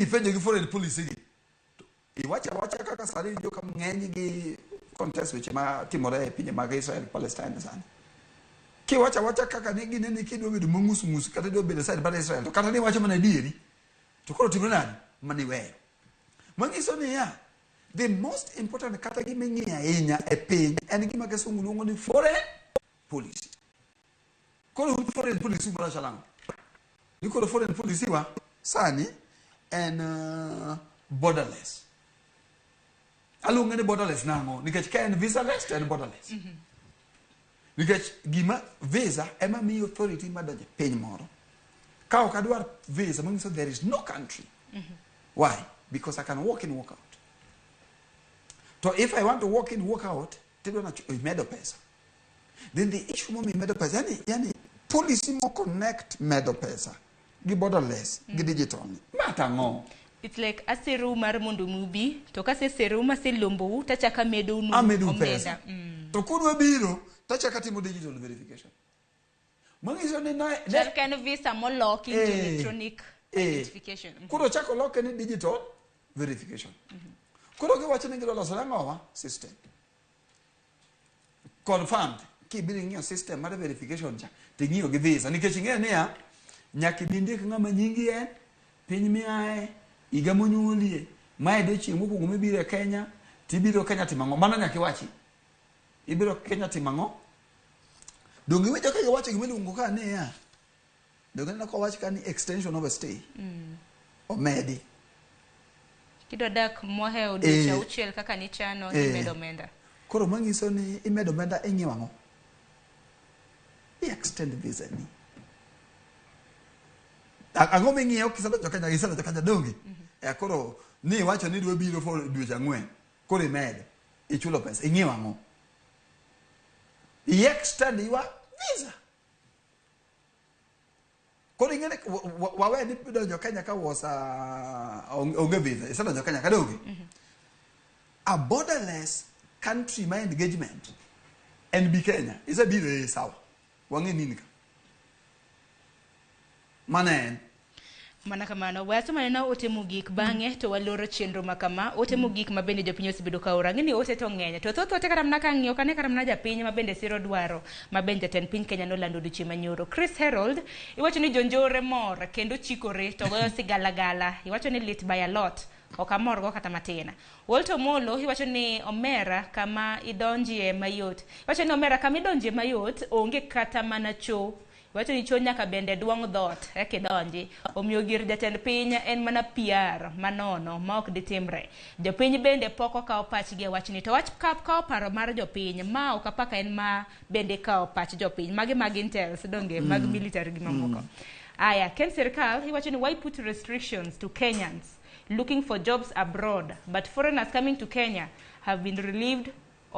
Ipenjo gi foreign policy gi. To iwacho awacha kaka sani iwinjo ka ng'eny gi contest weche ma timore e pinje mag Israel Palestine sani. Kiwacho awacha kaka ni ginene kidwa bedo mang'us ng'us kata idwa bedo side mar Israel to kata ni iwacho mana adieri to koro timre nade mani iweyo. Manyiso niya the most important kata gima ing'iyo ahinya e piny en gima kisungu luongo ni foreign policy. Koro foreign policy mar wacho nang'o? Ni koro foreign policy wa sani en borderless. Aluonge ni borderless nang'o? Nikech ka en visaless to en borderless. Nikech gima visa ema miyi authority mar donjo e piny moro. Ka ok adwar visa manyiso there is no country. Why? Because I can walk in, walk out. To if I want to walk in, walk out, tidwa na imedo pesa. Then the issue momiyo imedo pesa, yani policy mo connect medo pesa gi borderless gi digital ni. Ma tang'o? It's like aserou mar mondo mi ubi, to kaseserou maselombou tachako amedou nu Amedou omenda. pesa. To kudwa biro, tachako atimo digital verification. Manyiso ni na, ne, Chal ka en visa moloki into electronic identification. Koro chako loke ni digital verification. Koro giwacho ni gidwa loso nang'owa system. Confirmed. Kibiro ing'iyo system mar verification cha, ting'iyo gi visa. Nikech ing'eyo niya, nyaka ibi indik ng'ama nyingi en, piny miaye, higa monyuolie, mae odiochieng' mokwongo mibiro e Kenya, tibiro Kenya timo ang'o? Mano nyaka iwachi. Ibiro Kenya timo ang'o? Donge iwinjo ka giwacho gima iluongo ka niya, donge ineno kowach ka ni extension of a stay. Omedi. Kidwa dak mohewo dweche auchiel kaka nichano, imedo omenda. Koro manyiso ni imedo omenda ing'iyo ang'o? I extend visa ni. Ang'o ming'iyo kisedonjo Kenya, isedonjo Kenya donge? Koro ni iwacho ni idwa biro for dweche ang'wen, koro imedo, ichulo pesa, ing'iyo ang'o? I extend your visa. Koro ing'e ni wawe ni donjo Kenya ka was onge visa, isedonjo Kenya ka donge? A borderless country ma engagement en bi Kenya, isebiro e sawa, wang'e nini ka. Mano en. Mana kamano, we asom anena ote mogik bang'e to waloro chenro ma kama. Ote mogik ma bende jopiny osebedo ka oro. Ang'e ni ote to ng'eny. To thoth ote kata mana ka ang'iyo, ok ane kata mana japiny ma bende siro dwaro ma bende jatend piny Kenya nolando odiochieng' manyoro. Chris Harold, iwacho ni jonjore mor kendo chikore to goyo sigalagala. Iwacho ni lit by a lot. Ok amorgo kata matin. Walter Omolo, iwacho ni omera kama idonjie mayot. Iwacho ni omera kama idonjie mayot onge kata mana cho. Iwacho ni cho nyaka bende duong' dhoot eka idonji. Omiyo gir jatend piny en mana PR manono ma ok ditimre. Jopiny bende pok okawo pachgi e wachni. To wach kawo paro mar jopiny, ma ok apaka en ma bende kawo pach jopiny. Magi mag intels donge, mag military gi mamoko. Aya, Ken Sirkal, iwacho ni why put restrictions to Kenyans looking for jobs abroad, but foreigners coming to Kenya have been relieved